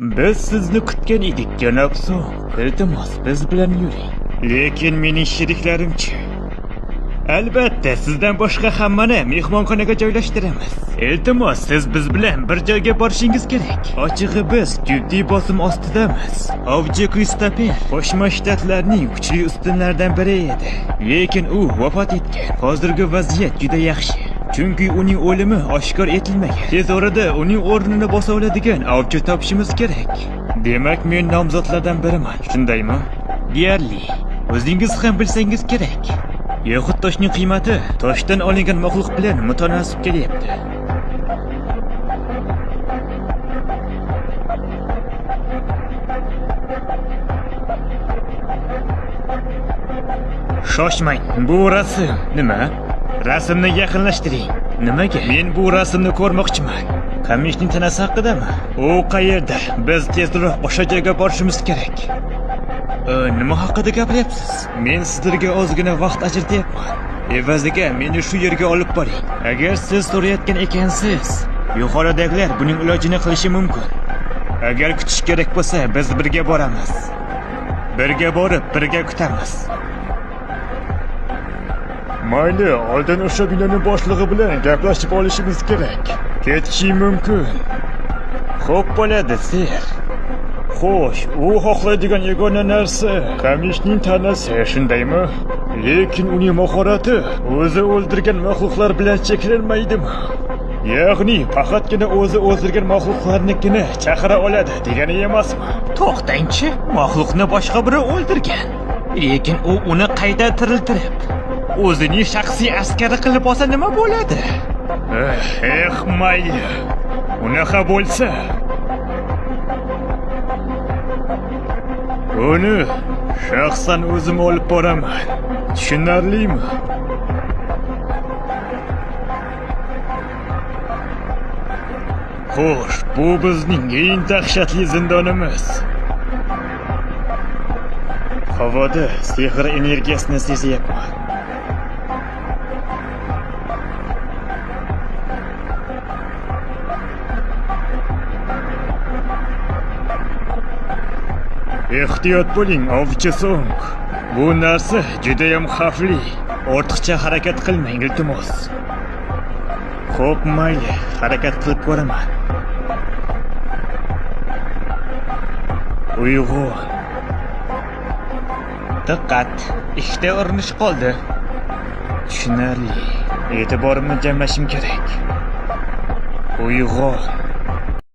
Biz sizni kutgan edik, janob Song. Iltimos, biz bilan yuring. Lekin mening sheriklarimchi? Albatta, sizdan boshqa hammani mehmonxonaga joylashtiramiz. Iltimos, siz biz bilan bir joyga borishingiz kerak. Ochig'i biz jiddiy bosim ostidamiz. Ovchi Kristofer Qo'shma Shtatlarning kuchli ustunlaridan biri edi. Lekin u vafot etgan. Hozirgi vaziyat juda yaxshi. Chunki uning o'limi oshkor etilmagan. Tez orada uning o'rnini bosa oladigan ovchi topishimiz kerak. Demak, men nomzodlardan biriman, shundaymi? Deyarli. O'zingiz ham bilsangiz kerak. Yoxud toshning qiymati toshdan olingan maxluq bilan mutanosib kelyapti. Shoshmang, bu rasm nima? Rasmni yaqinlashtiring. Nimaga? Men bu rasmni ko'rmoqchiman. Qamishning tanasi haqidami? U qayerda? Biz tezroq o'sha joyga borishimiz kerak. Nima haqida gapiryapsiz? Men sizlarga ozgina vaqt ajratyapman. Evaziga meni shu yerga olib boring. Agar siz so'rayotgan ekansiz, yuqoridagilar buning ilojini qilishi mumkin. Agar kutish kerak bo'lsa, biz birga boramiz. Birga borib, birga kutamiz. Mayli, oldin o'sha binoning boshlig'i bilan gaplashib olishimiz kerak. Ketishim mumkin. Xo'p bo'ladi, ser. Xo'sh, u xohlaydigan yagona narsa qamishning tanasi, shundaymi? Lekin uning mahorati o'zi o'ldirgan maxluqlar bilan cheklanmaydimi? Ya'ni faqatgina o'zi o'ldirgan maxluqlarnikini chaqira oladi degani emasmi? To'xtangchi, maxluqni boshqa biri o'ldirgan. Lekin u uni qayta tiriltirib, o'zining shaxsiy askari qilib olsa nima bo'ladi? Eh, mayli. Unaqa bo'lsa, uni shaxsan o'zim olib boraman. Tushunarlimi? Xo'sh, bu bizning eng dahshatli zindonimiz. Havoda sehr energiyasini sezyapman. Ehtiyot bo'ling, ovchi Song. Bu narsa juda ham xavfli. Ortiqcha harakat qilmang, iltimos. Xo'p, mayli, harakat qilib ko'raman. Uyg'on. Diqqat, ikkita urinish qoldi. Tushunarli. E'tiborimni jamlashim kerak. Uyg'on.